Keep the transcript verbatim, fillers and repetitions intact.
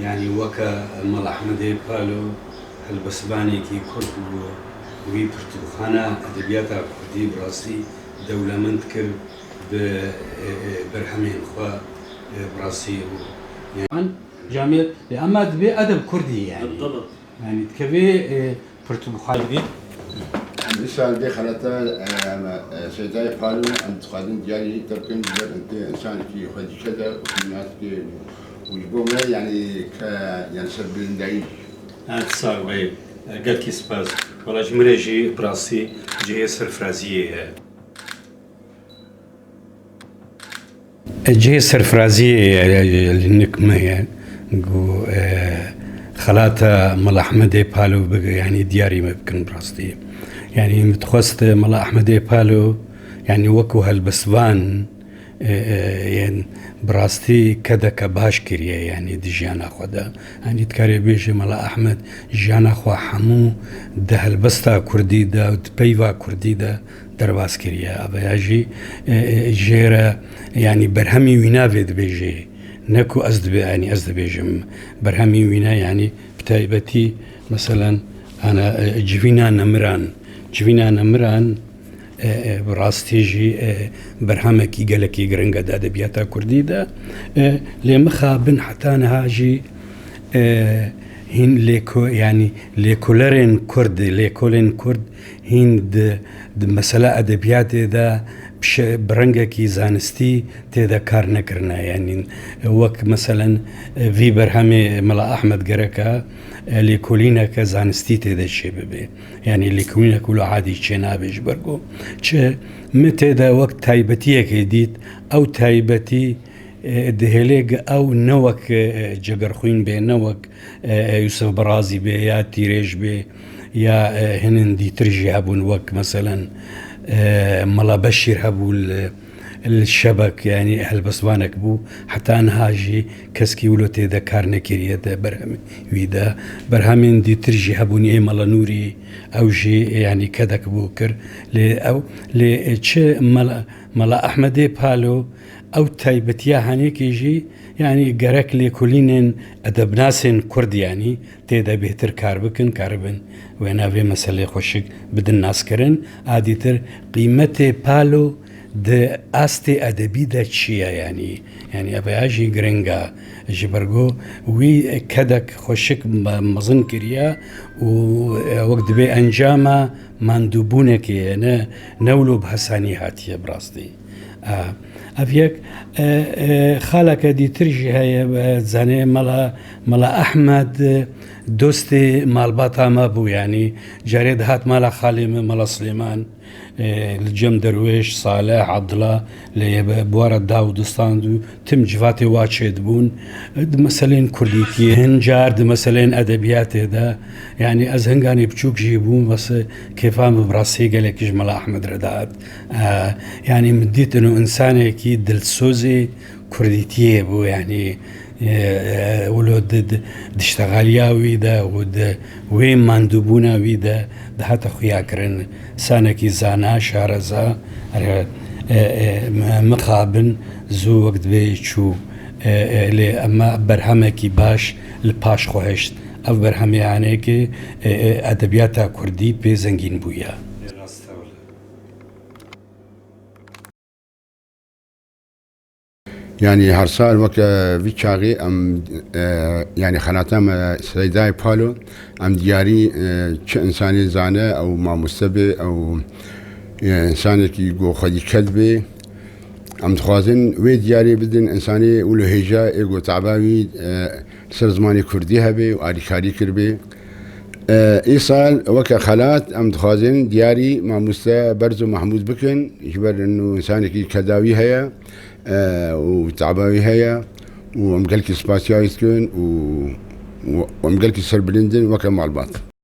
Yanî weke Mela Ehmedê Palo helbestvanekî Kurd bû, wî pirtûkxana edebiyata Kurdî bi rastî dewlemend kir bi, e, e, berhemên xwe, e, bi rastî û, yanî. An camiyet, e, ama dibê edeb Kurdî, yanî. Tabii, tabii. Yanî dikevê, e, pirtûkxanê dibê. Em îsal vê xelata, e, em, e, Seydayê Palo em dixwazin diyarî te bikin, ji ber hindê insanekî xwedîked e û qîmetê û ji bo me, yanî, ke, yanî serbilindayî. Her sax be. Gelkî spas. Wela ji min re jî bi rastî cihê serfiraziyê ye. Cihê serfiraziyê ye, li nik me ye. Ku, e, xelata Mela Ehmedê Palo bi, yanî diyarî me bikin bi rastî. Yanî min dixwest Mela Ehmedê Palo, yanî wekû helbestvan, e, e, yên bi rastî kedeke baş kiriye, yanî di jiyana xwe de. Yanî dikarê bêje Mela Ehmed jiyana xwe hemû di helbesta Kurdî de û di peyva Kurdî de derbas kiriye. Aveya jî, e, e, jê re, yanî berhemî wî navê dibêje. Ne ku ez dibe-, yanî ez dibêjim. Berhemî wî ne, yanî bi taybetî, meselen, ana, e, Civîna Nemiran. Civîna Nemiran, e, e, bi rastî jî, e, berhemekî gelekî giring e di edebiyata Kurdî de. E, lê mixabin heta niha jî, e, hîn lêko-, yanî lêkolerên Kurd, lêkolên Kurd hîn di, di mesela edebiyatê de bi şe-, bi rengekî zanistî tê de kar nekirine. Yanî wek meselen, e, vî berhemê Mela Ehmed gereke, e, lêkolîneke zanistî tê de çêbibe. Yanî lêkolînek wilo adî çênabe ji ber ku çi min tê de wek taybetiyekê dît, ew taybetî, e, dihêlê ge-, ew ne wek, e, Cegerxwîn bê, ne wek, e, e, Yûsif Birazî bê ya Tîrêj bê ya, e, hinên dîtir jî hebûn wek meselen, e, Mela Beşîr hebû li, li Şebek, yanî helbestvanek bû. Heta niha jî keskî wilo tê de kar nekiriye di berhemê wî de. Berhemên dîtir jî hebûn, ê Mela Nûrî, ew jî, yanî kedek bû kir. Lê ew, lê çi Mela, Mela Ehmedê Palo, ew taybetiya henekê jî, yanî gerek lêkolînên edebnasên Kurd, yanî tê de bêhtir kar bikin, karibin wêna vê meselê xweşik bidin naskirin. A dîtir qîmetê Palo di astê edebî de çi ye, yanî, yanî ev ya jî giring e. Ji ber ku wî kedek xweşik me-, mezin kiriye û, e, wek dibê encama mandûbûnekê ye, ne, ne wilo bi hesanî hatiye bi rastî. E, ev yek, e, e, xaleke dîtir jî heye, e, zanê Mela, Mela Ehmed, e, dostê malbata me bû, yanî carê dihat mala xalê min, Mela Silêman, e, li cem Derwêş, Salih, Abdullah, lê bi wara da û distan û tim civatê wa çêdibûn. E, di meselên kurdîtiyê, hin car di meselên edebiyatê de, yanî ez hinganê biçûk jî bûm, bes kêfa min bi rastî gelekî ji Mela Ehmed re dihat. E, yanî min dît ino însanekî dilsozê kurdîtiyê bû, yanî, e, e, wilo di, di, di ştexaliya wî de û di wê mandûbûna wî de dihate xuya kirin. Însanekî zana, şareza, e, e, e, mi-, mixabin zû wek dibê çû. E, e, lê ema berhemekî baş li paş xwe hişt. Ev berhemê hanekê, e, e, edebiyata kurdî pê zengîn bûye. Yanî her sal weke vî çaxê em, e, yanî xelata me Seydayê Palo, em diyarî, e, çi însanê zane, ew mamoste be, ew, e, însanekî ku xwedîked be, em dixwazin wê diyarê bidin însanê wilo hêja ê ku taba wî, e, li ser zimanê kurdî hebe û alîkarî kiribe. E, îsal weke xelat em dixwazin diyarî mamoste Berzo Mehmûd bikin, ji ber ino însanekî keda wî heye, e, û taba wî heye û em gelkî spasiya wî dikin û, û em gelkî serbilind in weke malbat.